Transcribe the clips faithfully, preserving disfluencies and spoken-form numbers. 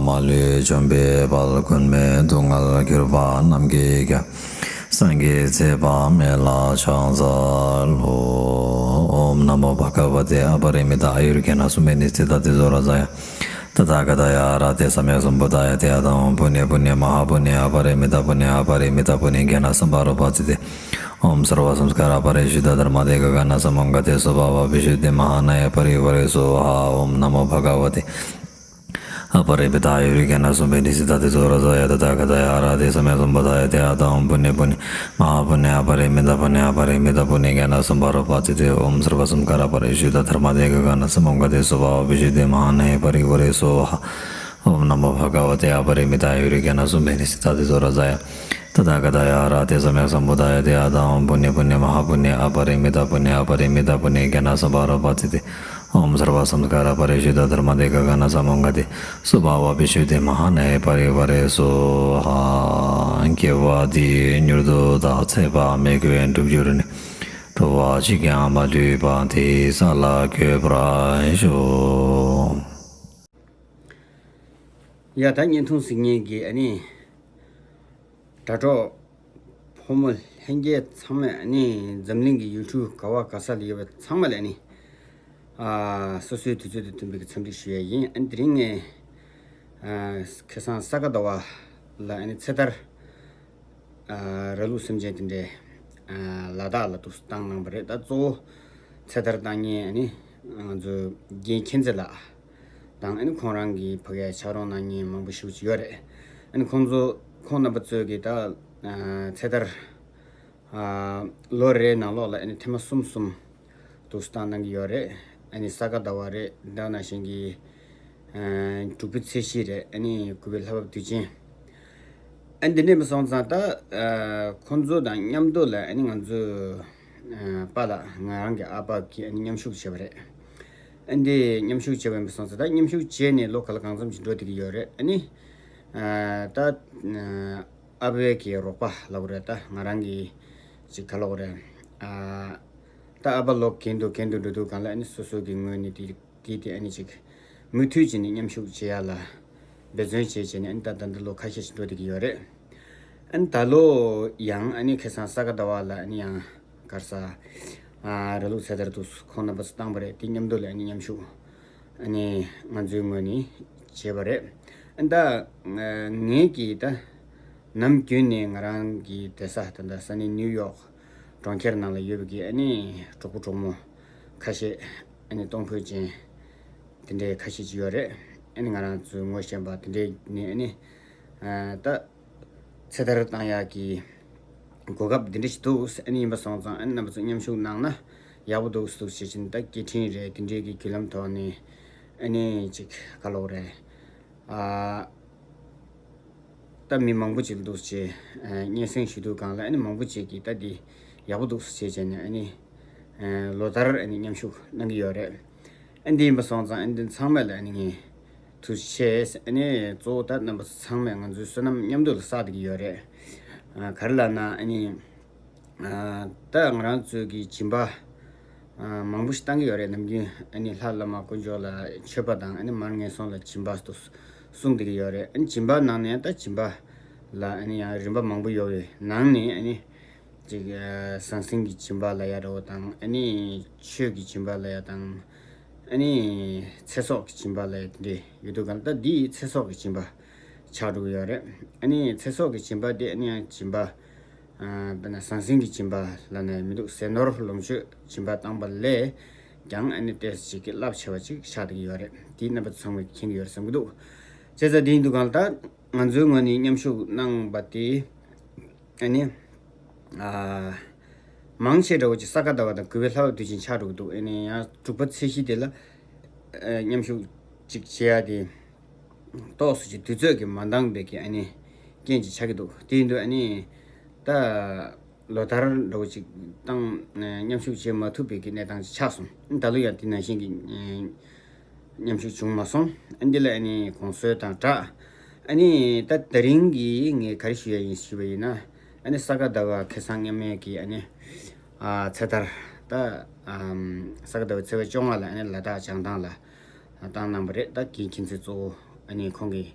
མ་ལུས་འཇོམས་པའི་དཔལ། མགོན་མེད་སྡུག་བསྔལ་གྱུར་པ་རྣམས་ཀྱི་རྒྱལ། སངས་རྒྱས་ཚེ་དཔག་མེད་ལ་ཕྱག་འཚལ་ལོ། ཨོཾ་ན་མོ་བྷ་ག་ཝ་ཏེ། ཨ་པ་རི་མི་ཏ་ཨ་ཡུར་གྷ་ན་སུ་མེ་ནི་སི་ཏ་ཏེ་ཛོ་རཱ་ཛཱ་ཡ། ཏ་ཐཱ་ག་ཏཱ་ཡ་ཨ་ར་ཏེ་སམྱཀ་སམ་བུ་དཱ་ཡ། ཏདྱ་ཐཱ། ཨོཾ་པུ་ཎྱེ་པུ་ཎྱེ་མ་ཧཱ་པུ་ཎྱེ། ཨ་པ་རི་མི་ཏ་པུ་ཎྱེ། ཨ་པ་རི་མི་ཏ་པུ་ཎྱེ་གྷ་ན་སམ་བྷ་རོ་པ་ཙི་ཏེ། ཨོཾ་སརྦ་སཾ་སྐཱ་ར་པ་རི་ཤུདྡྷ་དྷརྨ་ཏེ་ག་གྷ་ན་སམ་ཨོཾ་ག་ཏེ་སྭ་བྷཱ་ཝ་བི་ཤུདྡྷི་མ་ཧཱ་ན་ཡ་པ་རི་ཝཱ་རེ་སྭཱ་ཧཱ། ཨོཾ་ན་མོ་བྷ་ག་ཝ་ཏེ། ཨ་པ་རི་མི་ཏ་ཨ་ཡུར་གྷ་ན་སུ་མེ་ནི་སི་ཏ་ཏེ་ཛོ་རཱ་ཛཱ་ཡ། ཏ་ཐཱ་ག་ཏཱ་ཡ་ཨ་ར་ཏེ་སམྱཀ་སམ་བུ་དཱ་ཡ། ཏདྱ་ཐཱ། ཨོཾ་པུ་ཎྱེ་པུ་ཎྱེ་མ་ཧཱ་པུ་ཎྱེ། ཨ་པ་རི་མི་ཏ་པུ་ཎྱེ། ཨ་པ་རི་མི་ཏ་པུ་ཎྱེ་གྷ་ན་སམ་བྷ་རོ་པ་ཙི་ཏེ། ཨོཾ་སརྦ་སཾ་སྐཱ་ར་པ་རི་ཤུདྡྷ་དྷརྨ་ཏེ་ག་གྷ་ན་སམ་ཨོཾ་ག་ཏེ་སྭ་བྷཱ་ཝ་བི་ཤུདྡྷི་མ་ཧཱ་ན་ཡ་པ་རི་ཝཱ་རེ་སྭཱ་ཧཱ། ཨོཾ་ན་མོ་བྷ་ག་ཝ་ཏེ། ཨ་པ་རི་མི་ཏ་ཨ་ཡུར་གྷ་ན་སུ་མེ་ནི་སི་ཏ་ཏེ་ཛོ་རཱ་ཛཱ་ཡ། ཏ་ཐཱ་ག་ཏཱ་ཡ་ཨ་ར་ཏེ་སམྱཀ་སམ་བུ་དཱ་ཡ། ཏདྱ་ཐཱ། ཨོཾ་པུ་ཎྱེ་པུ་ཎྱེ་མ་ཧཱ་པུ་ཎྱེ། ཨ་པ་རི་མི་ཏ་པུ་ཎྱེ། ཨ་པ་རི་མི་ཏ་པུ་ཎྱེ་གྷ་ན་སམ་བྷ་རོ་པ་ཙི་ཏེ། ཨོཾ་སརྦ་སཾ་སྐཱ་ར་པ་རི་ཤུདྡྷ་དྷརྨ་ཏེ་ག་གྷ་ན་སམ་ཨོཾ་ག་ཏེ་སྭ་བྷཱ་ཝ་བི་ཤུདྡྷི་མ་ཧཱ་ན་ཡ་པ་རི་ཝཱ་རེ་སྭཱ་ཧཱ། དགེ་བ་འདི་ཡིས་མྱུར་དུ་བདག་ཚེ་དཔག་མེད་ཀུན་འགྲུབ་གྱུར་ནས། འགྲོ་བ་གཅིག་ཀྱང་མ་ལུས་པ་དེའི་ས་ལ་འགོད་པར་ཤོག། ཡ་ད་བརྙན་ཐུང་གཟིགས་མཁན་གྱི་ཨ་ནི་དྲ་གྲོགས་ཕོ་མོ་ལྷན་རྒྱས་ཚང་མས་ཨ་ནི་འཛམ་གླིང་གི་ཡུལ་གྲུ་ག་བ་ག་ས་ལ་ཡོད་པ་ཚང་མ་ལ་ཨ་ནི་ཨ་སོ་སོའི་དུས་ཚོད་དང་མཐུན་པའི་འཚམས་འདྲི་ཞུ་ཡ་ཡིན། ཨ་ནི་དེ་རིང་ངས་ཨ་ཁ་སང་ས་ག་ཟླ་བ་ལ་ཨ་ནི་ཚེ་ཐར་ཨ་ར་ལུག་སེམས་ཅན་དེ་འདྲའི་ཨ་ལ་དྭགས་ལ་འདུག་སེ་བཏང་གནང་བ་རེད། ད་གཙོ་བོ་ཚེ་ཐར་བཏང་མཁན་ཨ་ནི་ང་ཚོ་རྒན་མཁྱེན་བརྩེ་ལགས་དང་ཨ་ནི་ཁོང་རང་གི་ཕ་གིར་ཕྱག་རོགས་གནང་མཁན་མང་པོ་ཞེ་པོ་ཅིག་ཡོད་རེད། ཨ་ནི་ཁོང་ཚོ་ཁོང་རྣམ་པ་ཚོས་ཀྱིས་ད་ཨ་ཚེ་ཐར་ཨ་ལོ་རེའི་ནང་ལོགས་ལ་ཨ་ནི་ཐེངས་མ་གསུམ་གསུམ་འདུག་སེ་བཏང་གནང་གི་ཡོད་རེད། ཨ་ནི་ས་ག་ཟླ་བ་རེད། ད་ནང་བཞིན་གྱི་ཨ་དྲུག་པའི་ཚེས་བཞི་རེད། ཨ་ནི་དགུ་པའི་ལྷ་བབས་དུས་ཆེན། ཨ་འདི་འདྲ་མ་སོང་ཙང་ད་ཨ་ཁོང་ཚོ་དང་མཉམ་དུ་ལ་ཨ་ནི་ང་ཚོའི་ཨ་པཱ་ལགས་ང་རང་གི་ཨ་ཕ་གིས་ཨ་ནི་མཉམ་ཞུགས་བྱས་པ་རེད། ཨ་འདི་མཉམ་ཞུགས་བྱས་པ་ཡིན་པ་སོང་ཙང་ད་མཉམ་ཞུགས་བྱས་ནས་ལོ་ག་ལ་གང་འཚམ་ཞིག་འགྲོ་བསྡད་ཀྱི་ཡོད་རེད། ཨ་ནི་ཨ་ད་ཨ་ཨ་ཕའི་གི་རོགས་པ་ལབ་དགོས་རེད། ད་ང་རང་གི་ཅིག་ག་ལབ་དགོས་རེད། ཨ་ད་ཨ་ཕ་ལོ་རྒན་དུ་རྒན་དུ་འགྲོ་དུས་སྒང་ལ་ཨ་ནི་སོ་སོ་གི་ངོས་ནས་དེ་དེ་དེ་ཨ་ནི་ཅིག་མུ་མཐུད་བྱས་ནས་མཉམ་ཞུགས་བྱེད་ཡ་ལ་འབད་བརྩོན་བྱས་བྱས་ནས་ཨ་ནི་ད་ད་ལྟ་ལོ་ཁ་ཤས་ཤིག་འགྲོ་བསྡད་ཀྱི་ཡོད་རེད། ཨ་ནི་ད་ལོ་ཡང་ཨ་ནི་ཁ་སང་ས་ག་ཟླ་བ་ལ་ཨ་ནི་ཡང་ག་རེ་ཟ་ཨ་ར་ལུག་ཚེ་ཐར་འདུག་སེ་ཁོང་རྣམ་པ་ཚོ་བཏང་བ་རེད། དེ་མཉམ་དུ་ལ་ཨ་ནི་མཉམ་ཞུགས་ཨ་ནི་ང་ཚོའི་ངོས་ནས་བྱས་པ་རེད། ཨ་ནི་ད་ཨ་ངས་ཀྱིས་ད་ནམ་རྒྱུན་ནས་ང་རང་གི་བསྡད་ས་ད་ལྟ་ས་གནས་ནིའུ་ཡོག་གྲོང་ཁྱེར་ནང་ལ་ཡོད་པའི་གི་ཨ་ནི་གྲོགས་པོ་གྲོགས་མོ་ཁ་ཤས་ཨ་ནི་གཏོང་ཕོད་ཅན་དེ་འདྲའི་ཁ་ཤས་ཅིག་ཡོད་རེད། ཨ་ནི་ང་རང་ཚོའི་ངོ་ཤེས་པ་དེ་འདྲའི་ནས་ཨ་ནི་ཨ་ད་ཚེ་ཐར་བཏང་ཡག་གི་གོ་སྐབས་འདི་འདྲ་ཞིག་འདུག་ཨ་ནི་ཡིན་པ་སོང་ཙང་ཨ་ནི་རྣམ་པ་ཚོ་མཉམ་ཞུགས་གནང་ན་ཡག་པོ་འདུག་འདུག་ཞེས་བྱས་ནས་ད་སྐད་འཕྲིན་རེད། དེ་འདྲའི་གི་བརྒྱུད་ལམ་ཐོག་ནས་ཨ་ནི་ཅིག་ག་ལབ་དགོས་རེད། ཨ་ད་མི་མང་པོ་ཅིག་འདུག་སེ་ཨ་སྙན་སེང་ཞུ་དུས་སྒང་ལ་ཨ་ནི་མང་པོ་ཅིག་གིས་ད་འདི་ཡག་པོ་འདུག་ཟེར་བྱས་ནས་ཨ་ནི་ཨ་ལོ་ལྟར་ཨ་ནི་མཉམ་ཞུགས་གནང་གི་ཡོད་རེད། ཨ་འདི་ཡིན་པ་སོང་ཙང་ཨ་འདི་ཚང་མ་ལ་ཨ་ནི་ངས་ཐུགས་རྗེ་ཆེ། ཨ་ནི་གཙོ་བོ་ད་རྣམ་པ་ཚང་མས་ང་ཚོའི་བསོད་ནམས་མཉམ་དུ་ལ་བསགས་བསྡད་ཀྱི་ཡོད་རེད། ཨ་ག་རེ་ལབ་ན་ཨ་ནི་ཨ་ད་ང་རང་ཚོའི་གི་སྦྱིན་པ་ཨ་མང་པོ་ཞིག་བཏང་གི་ཡོད་རེད། ནམ་རྒྱུན་ཨ་ནི་ལྷ་བླ་མ་དཀོན་མཆོག་ལ་མཆོད་པ་དང་ཨ་ནི་མར་ངན་སོང་ལ་སྦྱིན་པ་དུ་གསུངས་བསྡད་ཀྱི་ཡོད་རེད། ཨ་ནི་སྦྱིན་པ་ནང་ནས་ད་སྦྱིན་པ་ལ་ཨ་ནི་ཡང་རིམ་པ་མང་པོ་ཡོད་པའི་ནང་ནས་ཨ་ནི་ཅིག་ཨ་ཟང་ཟིང་གི་སྦྱིན་པ་ལབ་ཡ་འདྲ་བོ་དང་ཨ་ནི་ཆོས་ཀྱི་སྦྱིན་པ་ལབ་ཡ་དང་ཨ་ནི་ཚེ་སྲོག་གི་སྦྱིན་པ་ལབ་ཡ་དེ་འདྲ་ཡོད་དུས་སྒང་ལ་ད་འདི་ཚེ་སྲོག་གི་སྦྱིན་པ་ཆགས་འགྲོ་གི་ཡོད་རེད། ཨ་ནི་ཚེ་སྲོག་གི་སྦྱིན་པ་དེ་ཨ་ནི་ཡང་སྦྱིན་པ་ཨ་དཔེར་ན་ཟང་ཟིང་གི་སྦྱིན་པ་ལབ་ན་ཡང་མི་འདུག་ཟས་ནོར་ལོངས་སྤྱོད་སྦྱིན་པ་བཏང་པ་ལས་ཀྱང་ཨ་ནི་ཏོག་ཙམ་ཅིག་གི་རླབས་ཆེ་བ་ཅིག་ཆགས་བསྡད་ཀྱི་ཡོད་རེད། དེ་རྣམ་པ་ཚང་མས་མཁྱེན་གྱི་ཡོད་རེད་བསམ་གྱི་འདུག་བྱས་ཙང་དེ་ཡིན་དུས་སྒང་ལ་ད་ང་ཚོའི་ངོས་ནས་མཉམ་ཞུགས་གནང་པ་དེ་ཨ་ནི་ཨ་མང་ཆེ་འདྲ་བོ་ཅིག་ས་ག་ཟླ་བ་དང་དགུ་པའི་ལྷ་བབས་དུས་ཆེན་ཆགས་འགྲོ་གི་འདུག་ཨ་ནི་ཡང་དྲུག་པ་ཚེས་བཞི་དེ་ལ་ཨ་མཉམ་ཞུགས་ཅིག་བྱེད་ཡ་དེ་ཏོག་ཙམ་ཅིག་དུས་ཚོད་ཀྱིས་མ་འདང་བའི་གི་ཨ་ནི་རྐྱེན་ཅིག་ཆགས་ཀྱི་འདུག་དེ་ཡིན་དུས་ཨ་ནི་ད་ལོ་ལྟར་འདྲ་བོ་ཅིག་བཏང་མཉམ་ཞུགས་བྱེད་མ་ཐུབ་པའི་གི་གནས་སྟངས་ཅིག་ཆགས་སོང་། ད་ལོ་ཡང་དེ་ནང་བཞིན་གྱི་མཉམ་ཞུགས་བྱུང་མ་སོང་། ཨ་འདི་ལ་ཨ་ནི་དགོངས་ཚུལ་དང་སྦྲགས་ཨ་ནི་ད་དེ་རིང་གི་ངས་ག་རེ་ཞུ་ཡ་ཡིན་ཞུས་པ་ཡིན་ན་ཨ་ནི་ས་ག་ཟླ་བ་ཁ་སང་སྔ་མའི་གི་ཨ་ནི་ཨ་ཚེ་ཐར་ད་ཨམ་ས་ག་ཟླ་བའི་ཚེས་པ་བཅོ་ལྔ་ལ་ཨ་ནི་ལ་དྭགས་བྱང་ཐང་ལ་བཏང་གནང་བ་རེད། ད་རྒན་མཁྱེན་བརྩེ་གཙོ་བོ་ཨ་ནི་ཁོང་གིས་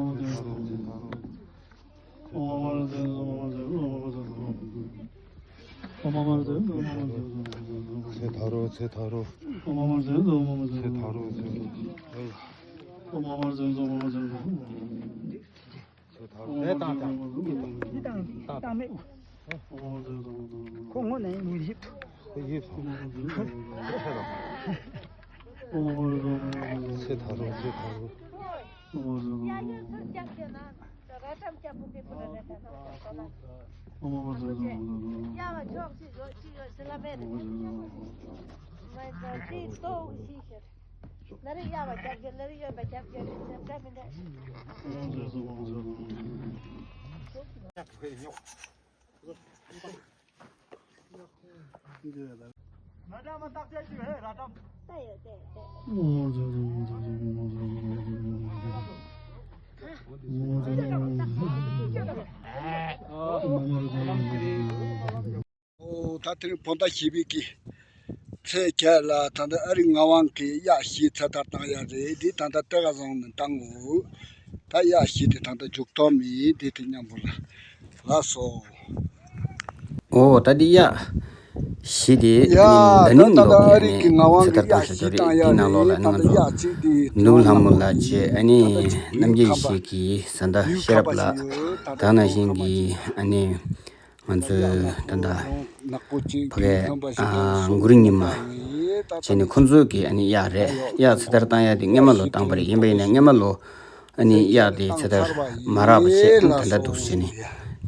ཚེ་ད་རུང་ཚེ་ད་རུང་། ཚེ་ད་རུང་ཚེ་ད་རུང་། ཚེ་ད་རུང་ཚེ་ད་རུང་། ཚེ་ད་རུང་། ཚེ་ད་རུང་། ལས་དང་དང་། འདི་དང་འདི་དང་མེད། ཁོ་དངོས་གནས་ངུ་ཡིབ་ཐུ། ཡིབ་ཐུ། ཚེ་ད་རུང་ཚེ་ད་རུང་། ཨོ། ད་དེ་རིང་བོད་ཟླ་བཞི་པའི་གི་ཚེས་བརྒྱད་ལ་ད་ལྟ་ཨ་རིག་ངག་དབང་གིས་གཡག་བཞི་ཚེ་ཐར་བཏང་ཡ་རེད། འདི་ད་ལྟ་ལྟེ་ག་བཟུང་ནས་བཏང་འོ། ད་གཡག་བཞི་དེ་ད་ལྟ་མཇུག་སྡོམ་ཡིན། འདི་དེ་མཉམ་པོ་ལ་ལགས་སོ། ཨོ། ད་འདི་གཡག་ གཞི་དེ་ཨ་ནི་ད་ནིང་ལོ་གི་ཨ་ནི་ཚེ་ཐར་བཏང་བཞག་རྒྱུ་རེད། དེའི་ནང་ལོགས་ལ་ཨ་ནི་ང་ཚོ་ནོར་བུ་ལྷ་མོ་ལགས་བཅས་ཨ་ནི་རྣམ་རྒྱལ་ཡེ་ཤེས་ཀྱི་བཟའ་ཟླ་ཤེས་རབ་ལགས་དེ་ནང་བཞིན་གྱི་ཨ་ནི་ང་ཚོའི་ད་ལྟ་ཕ་གའི་ཨ་གུ་རུ་ཉི་མ་བྱས་ནས་ཁོང་ཚོས་ཀྱི་ཨ་ནི་གཡག་རེད། གཡག་ཚེ་ཐར་བཏང་ཡག་དེ་སྔོན་མ་ལོ་བཏང་བ་རེད། ཡིན་པ་ཡིན་ན་སྔོན་མ་ལོ་ཨ་ནི་གཡག་དེ་ཚེ་ཐར་མ་རག་པ་བྱས་ཨ་ནི་ད་ལྟ་འདུག་སེ་བྱས་ནས་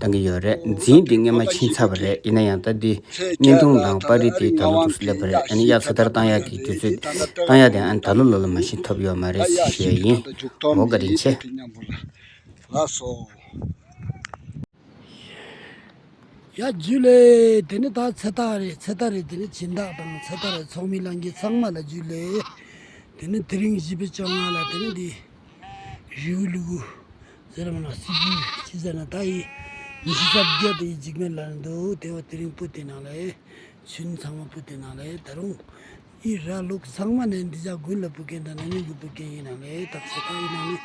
བཏང་གི་ཡོད་རེད། འཛིན་དེ་སྔོན་མ་ཕྱིན་ཚར་བ་རེད། ཡིན་ན་ཡང་ད་དེ་བརྙན་ཐུང་དང་པར་རིས་དེ་ད་ལོ་འདུག་སེ་སླེབས་པ་རེད། ཨ་ནི་གཡག་ཚེ་ཐར་བཏང་ཡག་གི་དུས་ཚོད་བཏང་ཡག་དེ་ཨ་ནི་ད་ལོ་ལོ་ལ་མ་གཞི་ཐོབ་ཡོད་མ་རེད་ཟེར་ཞུ་ཡ་ཡིན། འོ་བཀའ་དྲིན་ཆེ། ལགས་སོ། ཡ་ཇུ་ལེ། དེ་ནི་ད་ཚེ་ཐར་རེད། ཚེ་ཐར་རེད། དེ་ནི་སྦྱིན་བདག་དང་ཚེ་ཐར་རེད། ཚོགས་མི་ལྷན་རྒྱས་ཚང་མ་ལ་ཇུ་ལེ། དེ་ནི་དེ་རིང་བཞི་པའི་བཅོ་ལྔ་ལ་དེ་ནི་འདི་རིའུ་ལུ་གུ་ཟེར་མ་ན་སི་པུ་ཅི་ཟེར་ན་ད་ཡི་ཉི་ཤུ་རྩ་བརྒྱད་དེ་ཡི་འཇིགས་མེད་ལ་འདུག་དེ་བ་དེ་རིང་སྤུ་དེ་ནང་ལ་ཆུན་ཚང་མ་སྤུ་དེ་ནང་ལ་ད་རུང་ཨི་ར་ལུག་ཚང་མ་ནས་འདི་ཇ་དགུན་ལ་སྤུ་མཁན་དང་ན་ནིང་གི་སྤུ་མཁན་ཡིན་ནང་ལ་ད་ཚེ་ཐར་ཡིན་ནང་ལ།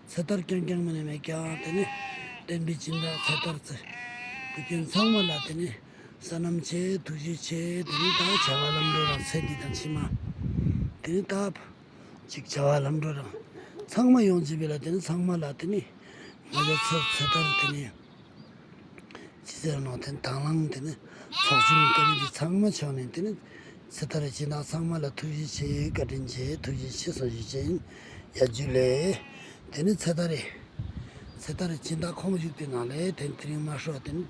ཚེ་ཐར་རྐྱང་རྐྱང་མ་ནས་མེད་ཀྱང་དེ་ནི་བསྟན་པའི་སྦྱིན་བདག་ཚེ་ཐར་ཚེ་བུ་ཁྱོད་ཚང་མ་ལ་དེ་ནི་བསོད་ནམས་ཆེ་ཐུགས་རྗེ་ཆེ། དེ་ནི་ད་བྱ་བ་ལམ་འགྲོ་རང་ཚེ་འདི་དང་ཕྱི་མ་དེ་ནི་ད་ཅིག་བྱ་བ་ལམ་འགྲོ་རང་ཚང་མ་ཡོང་ཅི་བས་ལ་དེ་ནི་ཚང་མ་ལ་དེ་ནི་ང་ཚོ་ཚེ་ཚེ་ཐར་དེ་ནི། ཅི་ཟེར་ནོ་དེ་དང་བླངས་དེ་ནི་ཚོགས་ཆུང་དཀའ་ལས་ཚང་མ་ཆགས་ནས་དེ་ནི་ཚེ་ཐར་རེ་སྦྱིན་བདག་ཚང་མ་ལ་ཐུགས་རྗེ་ཆེ། བཀའ་དྲིན་ཆེ། ཐུགས་རྗེ་ཆེ་སོ་ཞིག་ཅན་ཡ་ཇུ་ལེ། དེ་ནི་ཚེ་ཐར་རེ་ཚེ་ཐར་རེ་སྦྱིན་བདག་ཁོང་བཞུགས་དེ་ནང་ལས་དེ་དེ་རིང་མ་ཤོག་དེ་ནི་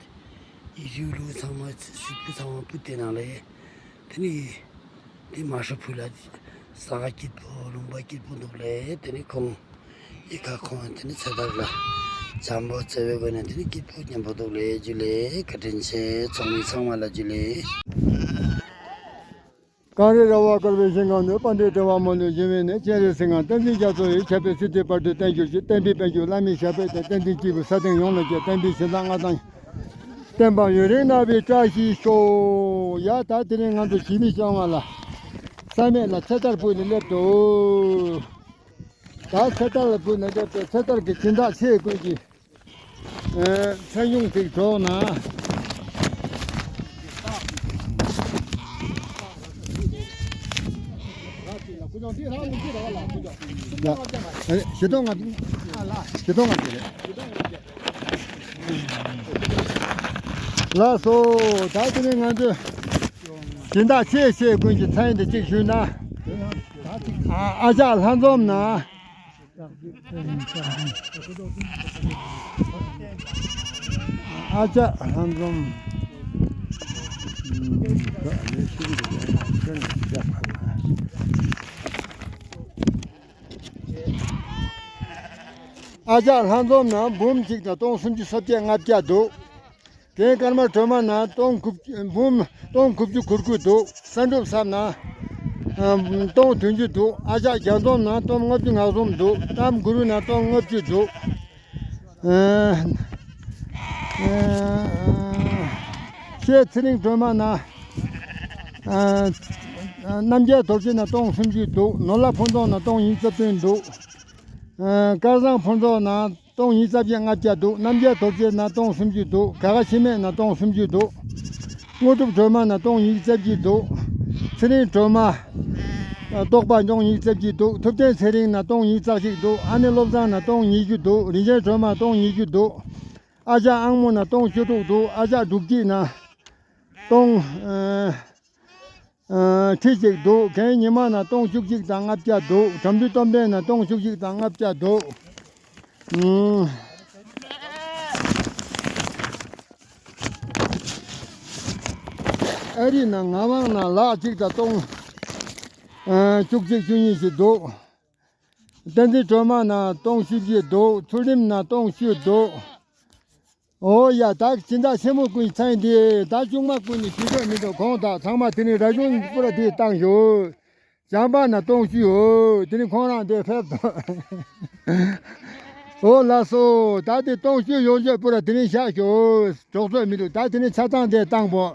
ཡི་ཤུ་ལུག་ཚང་མ་སི་པུ་ཚང་མ་སྤུ་དེ་ནང་ལས་དེ་ནི་དེ་མ་ཧྲ་ཕུ་ལ་ས་ག་སྐྱིད་པོ་ལུང་པ་སྐྱིད་པོ་འདུག་ལེ། དེ་ནི་ཁོང་ཨི་ཁ་ཁོང་དེ་ནི་ཚེ་ཐར་ལ་བྱམས་པོ་བརྩེ་བའི་སྒོ་ནས་དེ་ནི་སྐྱིད་པོ་མཉམ་པོ་འདུག་ལེ། ཇུ་ལེ། བཀའ་དྲིན་ཆེ། ཚོགས་མི་ཚང་མ་ལ་ཇུ་ལེ། གངས་རི་ར་བ་དཀར་པོའི་ཞིང་ཁམས་ནས། དཔལ་ལྡན་བྲག་དབང་མོ་ལུས་བཞུགས་པའི་གནས། སྤྱན་རས་གཟིགས་དབང་བསྟན་འཛིན་རྒྱ་མཚོ་ཡི། ཁྱབ་པའི་སྲིད་མཐའི་བར་དུ་བརྟན་གྱུར་ཅིག་བསྟན་པའི་དཔལ་འབྱོར་བླ་མའི་ཞབས་པད་བརྟན། བསྟན་འཛིན་སྐྱེས་བུ་ས་སྟེང་ཡོངས་ལ་ཁྱབ། བསྟན་པའི་སྦྱིན་བདག་མངའ་ཐང་། བསྟན་པ་ཡུན་རིང་གནས་པའི་བཀྲ་ཤིས་ཤོག་ཡ་ད་དེ་རིང་ང་ཚོ་བཞི་པའི་བཅོ་ལྔ་ལ་བསམ་ཡས་ལ་ཚེ་ཐར་སྤུ་ནས་སླེབས་འདུག་ད་ཚེ་ཐར་ལ་སྤུ་ནས་སླེབས་ཏེ་ཚེ་ཐར་གྱི་སྦྱིན་བདག་ཆེ་ཀུན་གྱི་ཨེ་ཚེ་ཉུང་ཅིག་གྲོགས་ན། ཡ་ཨེ་བཞི་སྟོང་ལྔ་བཞི་སྟོང་ལྔ་བརྒྱ་རེད། ལགས་སོ། ད་དེ་ནས་ང་ཚོས་སྦྱིན་བདག་ཆེ་ཆེ་ཀུན་གྱི་མཚན་དེ་གཅིག་ཞུས་ན། ཨ་ཨ་ཅག་ལྷ་འཛོམས་ན། ཨ་ཅག་ལྷ་འཛོམས། ཨ་ཅག་ལྷ་འཛོམས་ན་འབུམ་གཅིག་དང་སྟོང་སུམ་ཅུ་སོ་བརྒྱད་ལྔ་བརྒྱ་འདུག་རྒན་ཀརྨ་སྒྲོལ་མ་ན་སྟོང་དགུ་འབུམ་སྟོང་དགུ་བཅུ་གོ་དགུ་འདུག་བསམ་གྲུབ་བསམ་ན་སྟོང་བདུན་ཅུ་འདུག་ཨ་ཅག་རྒྱ་འཛོམས་ན་སྟོང་ལྔ་བཅུ་ང་གསུམ་འདུག་གཏམ་གུ་རུ་ན་སྟོང་ལྔ་བཅུ་འདུག་ཨ་ཨ་ཤེས་ཚེ་རིང་སྒྲོལ་མ་ན་ཨ་རྣམ་རྒྱལ་རྡོ་རྗེ་ན་སྟོང་སུམ་ཅུ་འདུག་ནོར་ལྷ་ཕུན་ཚོགས་ན་སྟོང་ཉི་ཤུ་རྩ་བདུན་འདུག་ཨ་སྐལ་བཟང་ཕུན་ཚོགས་ན་སྟོང་ཉིས་རྩ་བརྒྱད་ལྔ་བརྒྱ་འདུག་རྣམ་རྒྱལ་རྡོ་རྗེ་ན་སྟོང་སུམ་ཅུ་འདུག་ག་ག་འཆི་མེད་ན་སྟོང་སུམ་ཅུ་འདུག་དངོས་གྲུབ་སྒྲོལ་མ་ན་སྟོང་ཉིས་རྩ་བརྒྱད་འདུག་ཚེ་རིང་སྒྲོལ་མ། རྟོགས་པ་སྟོང་ཉིས་རྩ་བརྒྱད་འདུག་ཐུབ་བསྟན་ཚེ་རིང་ན་སྟོང་ཉིས་རྩ་གཅིག་འདུག་ཨ་ནེ་བློ་བཟང་ན་སྟོང་ཉི་ཤུ་འདུག་རིན་ཆེན་སྒྲོལ་མ་སྟོང་ཉི་ཤུ་འདུག་ཨ་ཅག་ཨང་མོ་ན་སྟོང་བཅུ་དྲུག་འདུག་ཨ་ཅག་འབྲུག་སྐྱིད་ན་སྟོང་ཨ། ཁྲི་གཅིག་འདུག་རྒན་ཉི་མ་ན་སྟོང་བཅུ་གཅིག་དང་ལྔ་བརྒྱ་འདུག་དགྲ་འདུལ་སྟོབས་ལྡན་ན་སྟོང་བཅུ་གཅིག་དང་ལྔ་བརྒྱ་འདུག་ཨ་རི་ན་ངག་དབང་ན་ལག་གཅིག་དང་སྟོང་བཅུ་གཅིག་བཅུ་གཉིས་ཤིག་འདུག་བསྟན་འཛིན་སྒྲོལ་མ་ན་སྟོང་བཞི་བཅུ་འདུག་ཚུལ་ཁྲིམས་ན་སྟོང་བཅུ་འདུག་ཨོ་ཡ། ད་སྦྱིན་བདག་ཆེན་མོ་ཀུན་ཚན་འདི་ད་ཆུང་མ་ཀུན་ནི་ཞུ་འདོད་མི་འདུག་ཁོང་དག་ཚང་མ་དེ་ནི་ར་གཞུང་པུ་ར་དེ་བཏང་ཞུ། བྱམས་པ་ན་སྟོང་བཅུ་ཡོད། དེ་ནི་ཁོང་རང་དེ་ཕེབས་དང་། ཨོ་ལགས་སོ། ད་དེ་སྟོང་བཅུ་ཡོད་ཆོད་པུ་ར་དེ་ནི་བཞག་ཞུ། གྲོགས་ཚོད་མི་འདུག་ད་དེ་ནི་ཆ་ཚང་དེ་བཏང་པོ།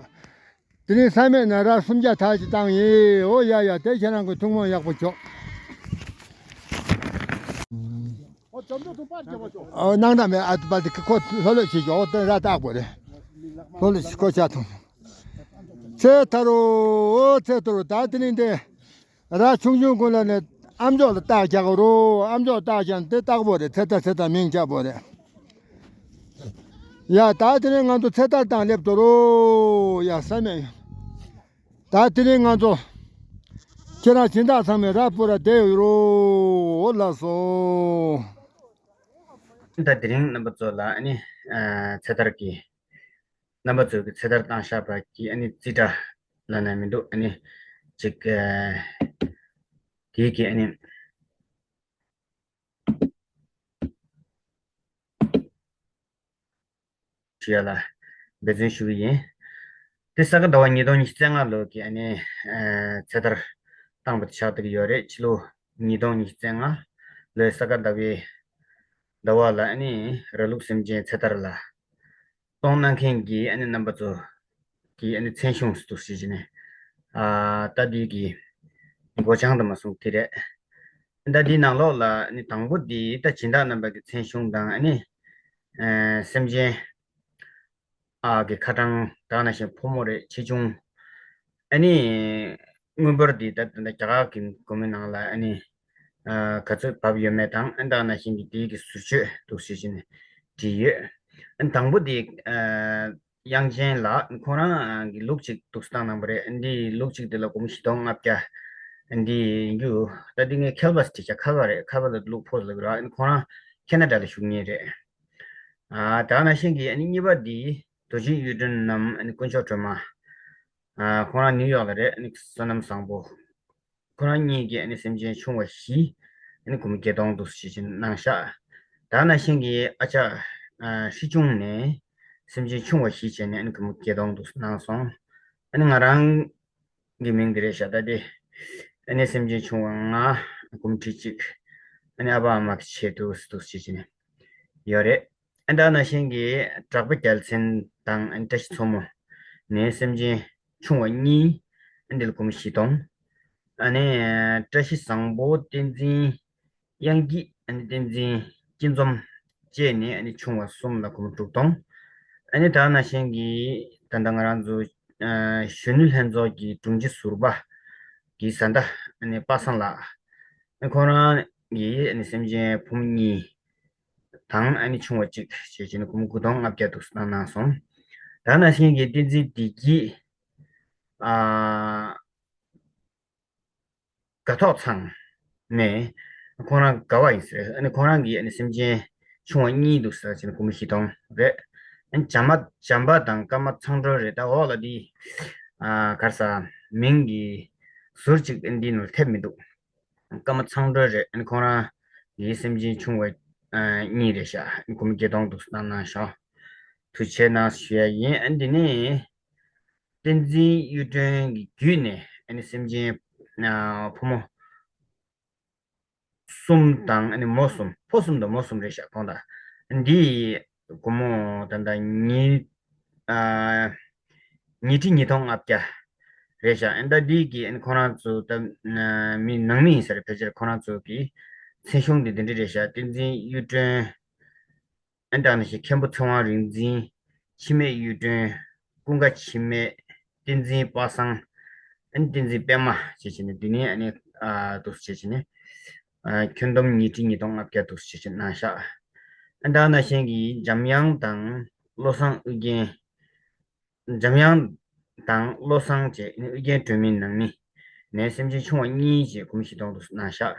དེ་ནི་ས་མེད་ན་ར་སུམ་བརྒྱ་ཐག་ཅིག་བཏང་ཡིན། ཨོ་ཡ་ཡ། དེ་ཁྱེད་རང་གི་ཐུགས་སྨོན་ཡག་པོ་ཆོག་ཨོ་གནང་ད་མེད། ཨ་པ་དེ་ཁོ་ལྷོད་ལྷོད་བྱེད་ཀྱི། ཨོ་དེ་ར་བཏགས་པོ་རེད། ལྷོད་ལྷོད་བྱེད་ཁོ་ཆ་ཐུང་། ཚེ་ཐར་རོ། ཚེ་ཐར་རོ། ད་དེ་རིང་དེ་ར་ཆུང་ཆུང་ཀུན་ལ་ནས་ཨ་མཆོག་ལ་རྟགས་རྒྱག་གི་རོ། ཨ་མཆོག་རྟགས་རྒྱག་ནས་དེ་རྟགས་པོ་རེད། ཚེ་ཐར་ཚེ་ཐར་མིང་རྒྱག་པོ་རེད། ཡ་ད་དེ་རིང་ང་ཚོ་ཚེ་ཐར་དང་སླེབས་དོ་རོ། ཡ་ས་མེད། ད་དེ་རིང་ང་ཚོ་ཁྱེད་རང་སྦྱིན་བདག་ཚང་མས་ར་སྤུ་ར་བསྡད་ཡོད་རོ། ལགས་སོ། ད་དེ་རིང་རྣམ་པ་ཚོ་ལ་ཨ་ནི་ཚེ་ཐར་གྱི་རྣམ་པ་ཚོ་གི་ཚེ་ཐར་བཏང་བཞག་པ་གི་ཨ་ནི་རྩིས་ཁྲ་ལབ་ན་མི་འདུག་ཨ་ནི་ཅིག་དེའི་གི་ཨ་ནི་ཞུ་ཡ་ལ་འབད་བརྩོན་ཞུ་གི་ཡིན། དེ་ས་ག་ཟླ་བ་ཉིས་སྟོང་ཉི་ཤུ་རྩ་ལྔ་ལོ་གི་ཨ་ནི་ཚེ་ཐར་བཏང་པ་དེ་ཆགས་བསྡད་ཀྱི་ཡོད་རེད། ཕྱི་ལོ་ཉིས་སྟོང་ཉི་ཤུ་རྩ་ལྔ་ལོའི་ས་ག་ཟླ་བའི་ཟླ་བ་ལ་ཨ་ནི་ར་ལུག་སེམས་ཅན་ཚེ་ཐར་ལ་གཏོང་གནང་མཁན་གྱི་ཨ་ནི་རྣམ་པ་ཚོ་གི་ཨ་ནི་མཚན་གཞུང་ཟེར་འདུག་ཞེས་བྱས་ནས། ཨ་ད་འདི་གི་སྒོ་བྱང་དུ་མ་སོང་དེ་རེད། ད་འདི་ནང་ལོགས་ལ་ཨ་ནི་དང་པོ་འདི་ད་སྦྱིན་བདག་རྣམ་པ་གི་མཚན་གཞུང་དང་ཨ་ནི་ཨ་སེམས་ཅན་ཨ་གི་ཁ་གྲངས་དེ་ནང་བཞིན་ཕོ་མོ་རེད། ཆེ་ཆུང་ཨ་ནི་དངུལ་འབོར་འདི་ད་ད་རྒྱ་གར་གི་སྒོར་མོའི་ནང་ལ་ཨ་ནི་ཨ་ག་ཚོད་བབས་ཡོད་མེད་དང་། ཨ་དེ་ནང་བཞིན་གྱི་དེའི་གི་ཟུར་བཅོས་འདུག་ཞེས་བྱས་ནས་བྲིས་ཡོད། ཨ་དང་པོ་དེ་ཨ་དབྱངས་ཅན་ལགས་ཁོང་རང་གི་ལུག་ཅིག་འདུག་སེ་བཏང་གནང་པ་རེད། ཨ་འདི་ལུག་ཅིག་དེ་ལ་སྒོར་མོ་བཞི་སྟོང་ལྔ་བརྒྱ། ཨ་འདི་ཡིན་རྒྱུ་ད་འདི་ངས་ཁེལ་བ་ཟེར་བྱ་ཁ་བ་རེད། ཁ་བ་ལ་ལུག་ཕོ་ལབ་ཀྱི་རེད། ཨ་ཁོང་རང་ཁེ་ན་ཌ་ལ་བཞུགས་མཁན་རེད། ཨ་དེ་ནང་བཞིན་གྱི་ཨ་ནི་གཉིས་པ་འདི་རྡོ་རྗེ་གཡུ་སྒྲོན་ནམ་ཨ་ནི་དཀོན་མཆོག་སྒྲོལ་མ། ཨ་ཁོང་རང་ནིའུ་ཡོག་ལ་རེད། ཨ་ནི་བསོད་ནམས་བཟང་པོ། ཁོ་རང་གཉིས་ཀྱིས་ཨ་ནི་སེམས་ཅན་ཆུང་བ་བཞི་ཨ་ནི་སྒོར་མོ་བརྒྱད་སྟོང་འདུག་སེ་བྱས་བྱས་གནང་ཤག་དེ་ནང་བཞིན་གྱི་ཨ་ཅག་ཨ་ཧྲི་ཅུང་ནས་སེམས་ཅན་ཆུང་བ་བཞི་བྱས་ནས་ཨ་ནི་སྒོར་མོ་བརྒྱད་སྟོང་འདུག་སེ་གནང་སོང་། ཨ་ནི་ང་རང་གི་མིང་འདི་རེད་ཤག་ད་དེ་ཨ་ནི་སེམས་ཅན་ཆུང་བ་ལྔ་སྒོར་མོ་ཁྲི་གཅིག་ཨ་ནི་ཨ་ཕ་ཨ་མ་གི་ཆེད་དུ་འདུག་སེ་བྱས་བྱས་ནས་ཡོད་རེད། ཨ་དེ་ནང་བཞིན་གྱི་གྲགས་པ་རྒྱལ་མཚན་དང་ཨ་ནི་བཀྲ་ཤིས་མཚོ་མོ་ནས་སེམས་ཅན་ཆུང་བ་གཉིས་ཨ་འདི་ལ་སྒོར་མོ་བཞི་སྟོང་། ཨ་ནི་བཀྲ་ཤིས་བཟང་པོ། བསྟན་འཛིན་དབྱངས་སྐྱིད། ཨ་ནི་བསྟན་འཛིན་སྐྱིད་འཛོམས་བཅས་ནས་ཨ་ནི་ཆུང་བ་གསུམ་ལ་སྒོར་མོ་དྲུག་སྟོང་། ཨ་ནི་དེ་ནང་བཞིན་གྱི་ད་ལྟ་ང་རང་ཚོ་གཞོན་ནུ་ལྷན་ཚོགས་ཀྱི་དྲུང་ཆེ་ཟུར་པ་གི་བཟའ་ཟླ་ཨ་ནི་པ་སངས་ལགས། ཨ་ཁོང་རང་གིས་ཨ་ནི་སེམས་ཅན་ཕོ་མོ་གཉིས་དང་ཨ་ནི་ཆུང་བ་གཅིག་བྱས་བྱས་ནས་སྒོར་མོ་དགུ་སྟོང་ལྔ་བརྒྱ་འདུག་སེ་གནང་གནང་སོང་། དེ་ནང་བཞིན་གྱི་བསྟན་འཛིན་བདེ་སྐྱིད་ཨ་དགའ་ཐོག་ཚང་ནས་ཁོང་རང་དགའ་བ་ཡིན་ཟེར། ཨ་ནི་ཁོང་རང་གིས་ཨ་ནི་སེམས་ཅན་ཆུང་བ་གཉིས་འདུག་ཟེར་བྱས་ནས་སྒོར་མོ་བཞི་སྟོང་རེད། ཨ་ནི་བྱམས་པ་བྱམས་པ་དང་ཀརྨ་ཚང་སྒྲོལ་རེད། ད་འོག་ལ་འདི་ཨ་ག་རེ་ཟེར་མིང་གི་ཟུར་གཅིག་འདི་ནང་ཐེབས་མི་འདུག་ཀརྨ་ཚང་སྒྲོལ་རེད། ཨ་ནི་ཁོང་རང་གི་སེམས་ཅན་ཆུང་བ་ཨ་གཉིས་རེད་ཤག་ཨ་ནི་སྒོར་མོ་བརྒྱད་སྟོང་འདུག་སེ་གནང་གནང་ཤག་ཐུགས་རྗེ་ཆེ་གནང་ཞུ་ཡ་ཡིན། ཨ་ནི་འདི་ནི་བསྟན་འཛིན་གཡུ་སྒྲོན་གྱི་བརྒྱུད་ནས་ཨ་ནི་སེམས་ཅན་ཨ་ཕོ་མོ་གསུམ་དང་ཨ་ནི་མོ་གསུམ། ཕོ་གསུམ་དང་མོ་གསུམ་རེད་ཤག་ཁོང་ད་འདི་སྒོར་མོ་ད་ལྟ་ཉིས་ཨ་ཉིས་ཁྲི་ཉིས་སྟོང་ལྔ་བརྒྱ་རེད་ཤག་ཨ་ནི་ད་འདི་གི་ཨ་ནི་ཁོ་རང་ཚོ་ད་མི་ནང་མི་ཡིན་ས་རེད། ཕལ་ཆེར་ཁོ་རང་ཚོ་གི་མཚན་གཞུང་འདི་འདི་འདྲ་རེད་ཤག་བསྟན་འཛིན་གཡུ་སྒྲོན། ཨ་དེ་ནང་བཞིན་མཁན་པོ་ཚེ་དབང་རིག་འཛིན། འཆི་མེད་གཡུ་སྒྲོན། ཀུན་དགའ་འཆི་མེད། བསྟན་འཛིན་པ་སངས། ཨ་ནི་བསྟན་འཛིན་པད་མ་བྱས་བྱས་ནས་འདི་ནས་ཨ་ནི་ཨ་འདུག་སེ་བྱས་བྱས་ནས་ཨ་ཁྱོན་བསྡོམས་ཉིས་ཁྲི་ཉིས་སྟོང་ལྔ་བརྒྱ་འདུག་སེ་བྱས་བྱས་གནང་ཤག་ཨ་དེ་ནང་བཞིན་གྱི་འཇམ་དབྱངས་དང་བློ་བཟང་ཨུ་རྒྱན། འཇམ་དབྱངས་དང་བློ་བཟང་བཅས་ཨུ་རྒྱན་སྒྲོལ་མའི་ནང་མི་ནས་སེམས་ཅན་ཆུང་བ་གཉིས་བཅས་སྒོར་མོ་བཞི་སྟོང་དུ་གནང་ཤག་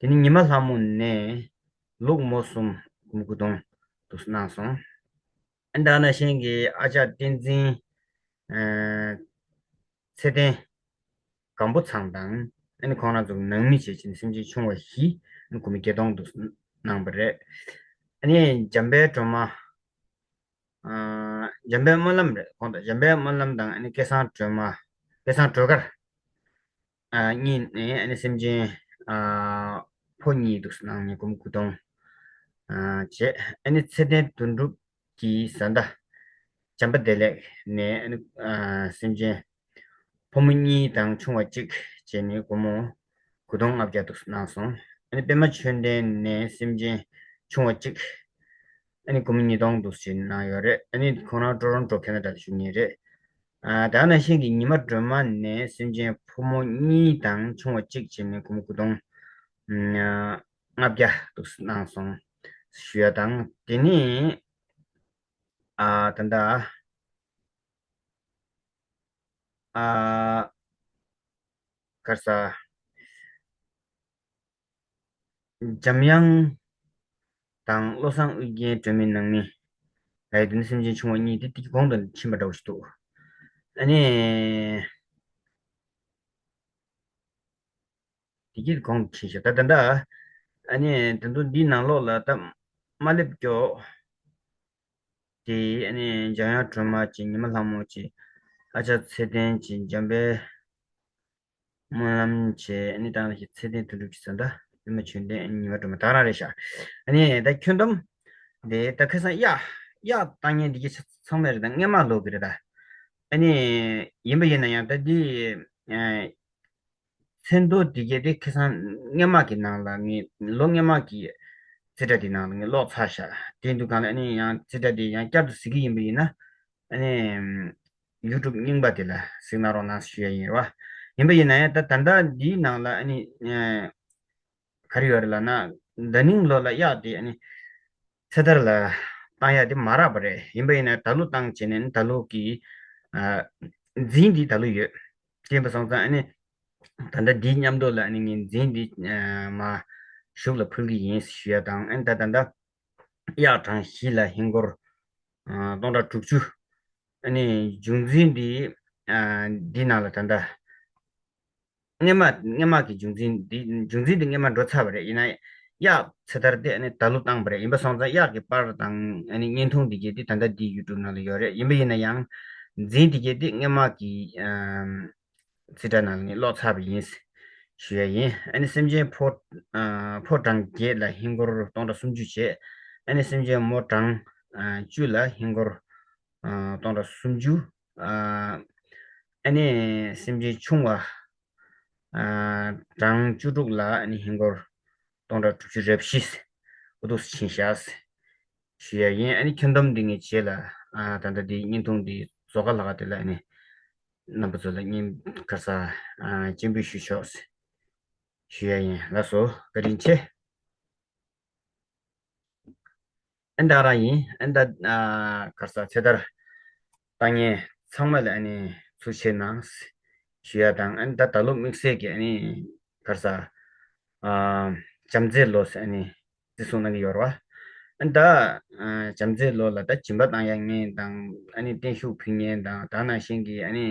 དེ་ནས་ཉི་མ་ལྷ་མོ་ནས་ལུག་མོ་གསུམ་སྒོར་མོ་དགུ་སྟོང་དུ་གནང་སོང་། ཨ་ནི་ད་ནང་བཞིན་གྱི་ཨ་ཅག་བསྟན་འཛིན་ཨ་ཚེ་བརྟན་སྒམ་པོ་ཚང་དང་ཨ་ནི་ཁོང་རང་ཚོ་ནང་མི་བྱས་ཕྱིན་སེམས་ཅན་ཆུང་བ་བཞི་ཨ་ནི་སྒོར་མོ་བརྒྱད་སྟོང་དུ་གནང་བ་རེད། ཨ་ནི་འཇམ་དཔལ་སྒྲོལ་མ། ཨ་འཇམ་དཔལ་སྨོན་ལམ་རེད། ཁོང་དང་འཇམ་དཔལ་སྨོན་ལམ་དང་ཨ་ནི་སྐལ་བཟང་སྒྲོལ་མ། སྐལ་བཟང་སྒྲོལ་དཀར་ཨ་གཉིས་ནས་ཨ་ནི་སེམས་ཅན་ཨ་ཕོ་གཉིས་འདུག་སེ་གནང་ནས་སྒོར་མོ་དགུ་སྟོང་ཨ་བྱས། ཨ་ནི་ཚེ་བརྟན་དོན་གྲུབ་ཀྱི་བཟའ་ཟླ་བྱམས་པ་བདེ་ལེགས་ནས་ཨ་ནི་ཨ་སེམས་ཅན་ཕོ་མོ་གཉིས་དང་ཆུང་བ་གཅིག་བྱས་ནས་སྒོར་མོ་དགུ་སྟོང་ལྔ་བརྒྱ་འདུག་སེ་གནང་སོང་། ཨ་ནི་པད་མ་ཆོས་ལྡན་ནས་སེམས་ཅན་ཆུང་བ་གཅིག་ཨ་ནི་སྒོར་མོ་ཉིས་སྟོང་འདུག་སེ་གནང་ཡོད་རེད། ཨ་ནི་ཁོང་རང་ཊོ་རོན་ཊོ་ཁེ་ན་ཌ་ལ་བཞུགས་མཁན་རེད། ཨ་ད་ནང་བཞིན་གྱི་ཉི་མ་སྒྲོལ་མ་ནས་སེམས་ཅན་ཕོ་མོ་གཉིས་དང་ཆུང་བ་གཅིག་བྱས་ནས་སྒོར་མོ་དགུ་སྟོང་ལྔ་བརྒྱ་འདུག་གནང་སོང་ཞུ་ཡ་དང་། དེ་ནས་ཨ་ད་ལྟ་ཨ་ག་རེ་ཟ། འཇམ་དབྱངས་དང་བློ་བཟང་ཨོ་རྒྱན་སྒྲོལ་མའི་ནང་མི་ལ་ཡི་དེ་ནི་སེམས་ཅན་ཆུང་བ་གཉིས་དེ་དེ་གོང་དུ་ཕྱིན་པ་འདྲ་བོ་ཞིག་འདུག་ཨ་ནི་དེ་གྱིས་གོང་དུ་ཕྱིན་ཤག་ད་ད་ལྟ་ཨ་ནི་ད་དུང་འདིའི་ནང་ལོགས་ལ་ད་མ་སླེབས་ཀྱོག་དེ་ཨ་ནི་འཇམ་དབྱངས་སྒྲོལ་མ་གྱི་ཉི་མ་ལྷ་མོ་གྱི་ཨ་ཅག་ཚེ་བརྟན་གྱི་འཇམ་དཔལ་སྨོན་ལམ་བྱས། ཨ་ནི་ད་ནང་བཞིན་ཚེ་བརྟན་དོན་གྲུབ་ཀྱི་བཟོ་ལྟ་པད་མ་ཆོས་ལྡན་ཉི་མ་སྒྲོལ་མ་ད་རང་རེད་ཤག་ཨ་ནི་ད་ཁྱོན་བསྡོམས་དེ་ད་ཁ་སང་གཡག་གཡག་བཏང་མཁན་འདི་གི་ཚང་མ་རེད། ད་སྔས་མ་ལོག་གི་རེད། ད་ཨ་ནི་ཡིན་པ་ཡིན་ན་ཡང་ད་འདི་ཨ་མཚན་ཐོ་འདི་གས་དེ་ཁ་སང་སྔས་མ་གི་ནང་ལ་ངས་ལོ་སྔས་མ་གི་རྩིས་ཁྲ་དེ་ནང་ལ་ངས་ཀློག་ཚར་ཤག་དེ་འདུག་གང་ལ་ཨ་ནི་ཡང་རྩིས་ཁྲ་དེ་ཡང་བསྐྱར་དུ་གཟིགས་ཀྱི་ཡིན་པ་ཡིན་ན། ཨ་ནི་ཡུ་ཊུབ་རྙིང་པ་དེ་ལ་གཟིགས་གནང་རོགས་གནང་ཞུ་ཡ་ཡིན་རེད་བ། ཡིན་པ་ཡིན་ན་ཡང་ད་ད་ལྟ་འདིའི་ནང་ལ་ཨ་ནི་ག་རེ་ཡོད་རེད་ལབ་ན། ད་ནིང་ལོ་ལ་གཡག་དེ་ཨ་ནི་ཚེ་ཐར་ལ་བཏང་ཡ་དེ་མ་རག་པ་རེད། ཡིན་པ་ཡིན་ན་ད་ལོ་བཏང་བྱས་ནས་ཨ་ནི་ད་ལོ་གི་ཨ་རྫིང་འདི་ད་ལོ་ཡོད། དེ་ཡིན་པ་སོང་ཙང་ཨ་ནི་ད་ལྟ་འདིའི་མཉམ་དུ་ལ་ཨ་ནི་ངས་རྫིང་འདི་ཨ་མར་གཞུག་ལ་ཕུལ་གི་ཡིན་ཞུ་ཡ་དང་། ཨ་ནི་ད་ད་ལྟ་གཡག་གྲངས་བཞི་ལ་ཧིན་སྒོར་ཨ་སྟོང་ཕྲག་དྲུག་ཅུ། ཨ་ནི་རྒྱུན་འཛིན་འདི་ཨ་འདི་ནང་ལ་ད་ལྟ་སྔས་མ་སྔས་མ་གི་རྒྱུན་འཛིན་འདི་རྒྱུན་འཛིན་འདི་སྔས་མ་འགྲོ་ཚར་བ་རེད། ཡིན་ན་གཡག་ཚེ་ཐར་དེ་ཨ་ནི་ད་ལོ་བཏང་བ་རེད། ཡིན་པ་སོང་ཙང་གཡག་གི་པར་དང་ཨ་ནི་བརྙན་ཐུང་འདི་གས་འདི་ད་ལྟ་འདི་ཡུ་ཊུབ་ནང་ལ་ཡོད་རེད། ཡིན་པ་ཡིན་ན་ཡང་རྫིང་འདི་གས་འདི་སྔས་མ་གི་ཨ་རྩིས་ཁྲ་ནང་ནས་ཀློག་ཚར་བ་ཡིན་ཞུ་ཡ་ཡིན། ཨ་ནི་སེམས་ཅན་ཕོ་ཨ་ཕོ་གྲངས་བརྒྱད་ལ་ཧིན་སྒོར་སྟོང་ཕྲག་སུམ་ཅུ་བྱས། ཨ་ནི་སེམས་ཅན་མོ་གྲངས་ཨ་བཅུ་ལ་ཧིན་སྒོར་ཨ་སྟོང་ཕྲག་སུམ་ཅུ། ཨ་ཨ་ནི་སེམས་ཅན་ཆུང་བ་ཨ་གྲངས་བཅུ་དྲུག་ལ་ཨ་ནི་ཧིན་སྒོར་སྟོང་ཕྲག་དྲུག་ཅུ་རེ་བཞི་འུ་ཐུག་སེ་ཕྱིན་ཤག་ཞུ་ཡ་ཡིན། ཨ་ནི་ཁྱོན་བསྡོམས་འདི་ངས་རྗེས་ལ་ཨ་ད་ལྟ་འདི་བརྙན་ཐུང་འདི་བཟོ་ག་ལྷག་ག་དེ་ལ་ཨ་ནི་རྣམ་པ་ཚོ་ལ་བརྙན་ག་ས་ཨ་སྤྱན་འབུལ་ཞུ་ཆོག་ཞུ་ཡ་ཡིན། ལགས་སོ། བཀའ་དྲིན་ཆེ། ཨ་ནི་ད་རང་ཡིན། ཨ་ནི་ད་ཨ་ག་ས་ཚེ་ཐར་བཏང་མཁན་ཚང་མ་ལ་ཨ་ནི་ཐུགས་རྗེ་ཆེ་གནང་ཞུ་ཡ་དང་། ཨ་ནི་ད་ད་ལོ་དམིགས་བསལ་གྱི་ཨ་ནི་ག་ས་ཨ་བྱམས་བརྩེའི་ལོ་ཟེར་ཨ་ནི་བརྩི་སྲུང་གནང་གི་ཡོད་རེད་བ། ཨ་ནི་ད་ཨ་བྱམས་བརྩེའི་ལོ་ལ་ད་སྦྱིན་པ་བཏང་ཡ་མཁན་དང་། ཨ་ནི་བརྟན་བཞུགས་ཕུལ་མཁན་དང་། ད་ནང་བཞིན་གྱི་ཨ་ནི་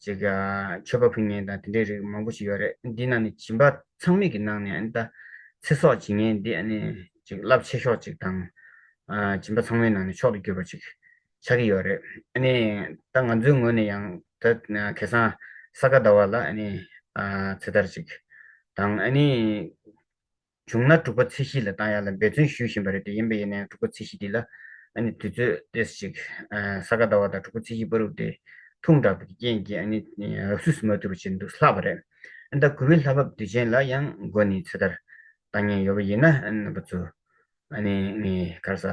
ཅིག་ཨ་མཆོད་པ་ཕུལ་མཁན་དང་དེ་འདྲའི་རིགས་མང་པོ་ཞིག་ཡོད་རེད། འདི་ནང་ནས་སྦྱིན་པ་ཚང་མའི་གི་ནང་ནས་ཨ་ནི་ད་ཚེ་སྲོག་སྦྱིན་མཁན་འདི་ཨ་ནི་ཅིག་རླབས་ཆེ་ཤོས་ཅིག་དང་། ཨ་སྦྱིན་པ་ཚང་མའི་ནང་ནས་མཆོག་ཏུ་གྱུར་པ་ཅིག་ཆགས་ཀྱི་ཡོད་རེད། ཨ་ནི་ད་ང་ཚོའི་ངོས་ནས་ཡང་ད་ཁ་སང་ས་ག་ཟླ་བ་ལ་ཨ་ནི་ཨ་ཚེ་ཐར་ཅིག་དང་། ཨ་ནི་བྱུང་ན་དྲུག་པ་ཚེས་བཞི་ལ་བཏང་ཡ་ལ་འབད་བརྩོན་ཞུ་བཞིན་པ་རེད། དེ་ཡིན་པ་ཡིན་ནའི་དྲུག་པ་ཚེས་བཞི་འདི་ལ་ཨ་ནི་དུས་ཚོད་ཏོག་ཙམ་ཅིག་ཨ་ས་ག་ཟླ་བ་དང་དྲུག་པ་ཚེས་བཞི་བར་དུ་དེ་ཐུང་དྲགས་པའི་རྐྱེན་གྱིས་ཨ་ནི་རབ་གསལ་མ་ཐུབ་པ་བྱས་འདུག་ལྷག་པ་རེད། ཨ་ནི་ད་དགུ་པའི་ལྷ་བབས་དུས་ཆེན་ལ་ཡང་འགོ་ནས་ཚེ་ཐར་བཏང་མཁན་ཡོད་པ་ཡིན་ན། ཨ་ནི་རྣམ་པ་ཚོ་ཨ་ནི་ངས་ག་རེ་ཟ་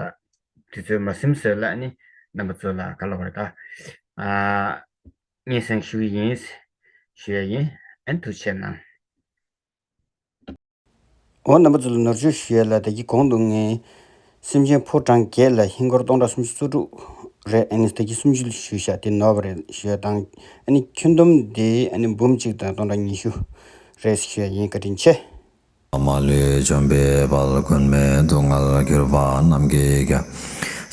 དུས་ཚོད་མ་ཟིན་ཙམ་ལ་ཨ་ནི་རྣམ་པ་ཚོ་ལ་ག་ལབ་དགོས་རེད། ད་ཨ་སྙན་སེང་ཞུ་གི་ཡིན་ཞུ་ཡ་ཡིན། ཨ་ནི་ཐུགས་རྗེ་གནང་། འོ་རྣམ་པ་ཚོ་ལ་ནོར་བཅོས་ཞུ་ཡ་ལ། ད་གི་གོང་དུ་ངས་སེམས་ཅན་ཕོ་གྲངས་བརྒྱད་ལ་ཧིན་སྒོར་སྟོང་ཕྲག་སུམ་ཅུ་སོ་དྲུག་རེད། ཨ་ནི་ད་གི་སུམ་ཅུ་ཞུས་ཤག་དེ་ནོར་བ་རེད་ཞུ་ཡ་དང་། ཨ་ནི་ཁྱོན་བསྡོམས་དེ་ཨ་ནི་འབུམ་གཅིག་དང་སྟོང་ཕྲག་ཉི་ཤུ་རེད་ཞུ་ཡ་ཡིན། བཀའ་དྲིན་ཆེ། མ་ལུས་འཇོམས་པའི་དཔལ། མགོན་མེད་སྡུག་བསྔལ་གྱུར་པ་རྣམས་ཀྱི་རྒྱལ།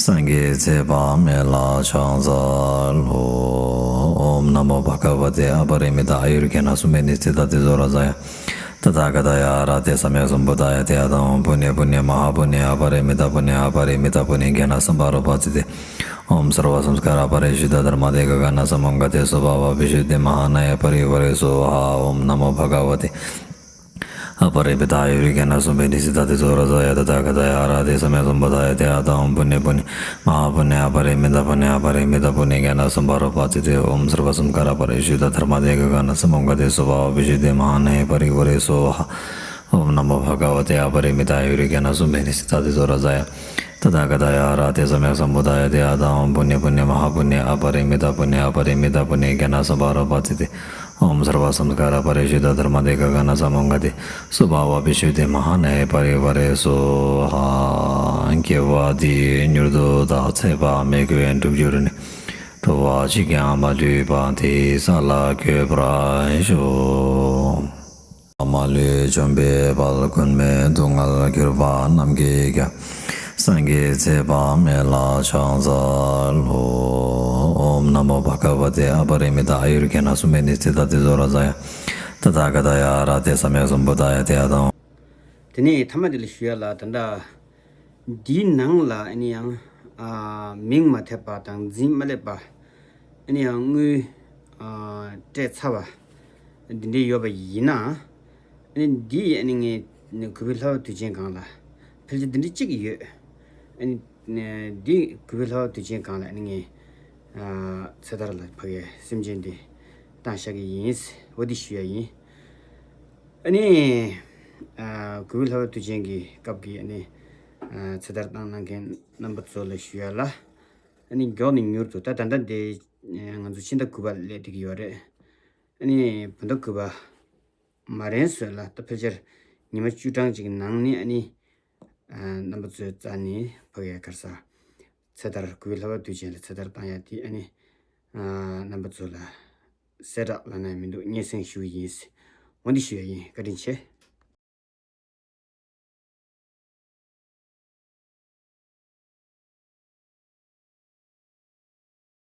སངས་རྒྱས་ཚེ་དཔག་མེད་ལ་ཕྱག་འཚལ་ལོ། ཨོཾ་ན་མོ་བྷ་ག་ཝ་ཏེ། ཨ་པ་རི་མི་ཏ་ཨ་ཡུར་གྷ་ན་སུ་མེ་ནི་སི་ཏ་ཏེ་ཛོ་ར་ཛ་ཡ། ཏ་ཐཱ་ག་ཏཱ་ཡ་ཨ་ར་ཧ་ཏེ་སམ་ཡཀ་སམ་བུདྡྷཱ་ཡ་ཏེ་ཡ་དྷཱ་ཝཾ་པུ་ཎེ་པུ་ཎེ་མ་ཧཱ་པུ་ཎེ་ཨ་པ་རི་མི་ཏ་པུ་ཎེ་ཨ་པ་རི་མི་ཏ་པུ་ཎེ་གྷ་ན་སམ་བྷ་རོ་པ་ཙི་ཏེ། ཨོཾ་སརྦ་སཾ་སྐཱ་ར་པ་རི་ཤུདྡྷ་དྷརྨ་ཏེ་ག་གྷ་ན་སམ་ཨོཾ་ག་ཏེ་སྭ་བྷཱ་ཝ་བི་ཤུདྡྷེ་མ་ཧཱ་ན་ཡེ་པ་རི་ཝཱ་རེ་སྭཱ་ཧཱ། ཨོཾ་ན་མོ་བྷ་ག་ཝ་ཏེ། ཨ་པ་རི་མི་ཏ་ཨ་ཡུར་གྷ་ན་སུ་མེ་ནི་སི་ཏ་ཏེ་ཛོ་ར་ཛ་ཡ། ཏ་ཐཱ་ག་ཏཱ་ཡ་ཨ་ར་ཧ་ཏེ་སམ་ཡཀ་སམ་བུདྡྷཱ་ཡ་ཏེ་ཡ་དྷཱ་ཝཾ་པུ་ཎེ་པུ་ཎེ་མ་ཧཱ་པུ་ཎེ་ཨ་པ་རི་མི་ཏ་པུ་ཎེ་ཨ་པ་རི་མི་ཏ་པུ་ཎེ་གྷ་ན་སམ་བྷ་རོ་པ་ཙི་ཏེ། ཨོཾ་སརྦ་སཾ་སྐཱ་ར་པ་རི་ཤུདྡྷ་དྷརྨ་ཏེ་ག་གྷ་ན་སམ་ཨོཾ་ག་ཏེ་སྭ་བྷཱ་ཝ་བི་ཤུདྡྷེ་མ་ཧཱ་ན་ཡེ་པ་རི་ཝཱ་རེ་སྭཱ་ཧཱ། ཨོཾ་ན་མོ་བྷ་ག་ཝ་ཏེ། ཨ་པ་རི་མི་ཏ་ཨ་ཡུར་གྷ་ན་སུ་མེ་ནི་སི་ཏ་ཏེ་ཛོ་ར་ཛ་ཡ། तथागताय आराध्य सम्यक् सम्बुद्धाय तेयं पुण्य पुण्य महापुण्य अपरिमित पुण्य अपरिमित पुण्य ज्ञान सभारो पाचिते। ओम सर्व संस्कार परिशुद्ध धर्म देख गण समूह गति स्वभाव विशुद्धि महान परिवार स्वाहा। केवादी न्युर्दो दा छेबा मेघवे डुबजुरने। ठोवा चिक्यां बालुवा दे साला के प्रायशो। མ་ལུས་འཇོམས་པའི་དཔལ། མགོན་མེད་སྡུག་བསྔལ་གྱུར་པ་རྣམས་ཀྱིས་ཀྱང་། སངས་རྒྱས་ཚེ་དཔག་མེད་ལ་ཕྱག་འཚལ་ལོ། ཨོཾ་ན་མོ་བྷ་ག་ཝ་ཏེ། ཨ་པ་རི་མི་ཏ་ཨ་ཡུར་གྷྱ་ཎ་སུ་མེ་ནི་ཙི་ཏ་ཏེ་ཛོ་ར་ཛ་ཡ། ཏ་ཐཱ་ག་ཏཱ་ཡ་ཨ་ར་ཏེ་སམྱཀ་སམ་བུ་ད་ཡ་ཏེ་ཡ་དང་། དེ་ནས་ཐ་མ་དེ་ལ་ཞུ་ཡ་ལ་ད་ལྟ། འདིའི་ནང་ལ་ཨ་ནི་ཡང་། ཨ། མིང་མ་ཐེབས་པ་དང་འཛིན་མ་སླེབས་པ། ཨ་ནི་ཡང་དངུལ། ཨ། སྤྲད་ཚར་བ། འདི་འདྲའི་ཡོད་པ་ཡིན་ན། ཨ་ནི་འདི་ཨ་ནི་ངས་གུས་པའི་ལྷ་བབས་དུས་ཆེན་སྒང་ལ་ཕལ་ཆེར་འདི་འདྲའི་གཅིག་ཡོད། ཨ་ནི་འདི་གུས་པའི་ལྷ་བབས་དུས་ཆེན་སྒང་ལ་ཨ་ནི་ངས། ཨ། ཚེ་ཐར་ལ་ཕ་གིའི་སེམས་ཅན་འདི་བཏང་བཞག་གི་ཡིན། འོ་འདི་ཞུ་ཡ་ཡིན། ཨ་ནི། ཨ། གུས་པའི་ལྷ་བབས་དུས་ཆེན་གྱི་སྐབས་ཀྱི་ཨ་ནི། ཨ། ཚེ་ཐར་བཏང་གནང་མཁན་རྣམ་པ་ཚོ་ལ་ཞུ་ཡ་ལ། ཨ་ནི་མགྱོགས་ནས་མྱུར་དུ་ད་ད་ལྟ་འདི། ང་ཚོ་ཕྱི་ཟླ་དགུ་པ་སླེབས་བསྡད་ཀྱི་ཡོད་རེད། ཨ་ནི་བོད་ཟླ་དགུ་པ་མ་རན་སོང་ལ་ད་ཕལ་ཆེར་ཉི་མ་བཅུ་གྲངས་ཅིག་གི་ནང་ནས་ཨ་ནི། ཨ། རྣམ་པ་ཚོའི་རྩ་ནས་ཕ་གིའི་ག་རེ་ཟ། ཚེ་ཐར་གུས་པའི་ལྷ་བབས་དུས་ཆེན་ལ་ཚེ་ཐར་བཏང་ཡ་དེ་ཨ་ནི། ཨ། རྣམ་པ་ཚོ་ལ་གསལ་བསྒྲགས་ལབ་ན་མི་འདུག་སྙན་སེང་ཞུ་གི་ཡིན། འོ་འདི་ཞུ་ཡ་ཡིན། བཀའ་དྲིན་ཆེ།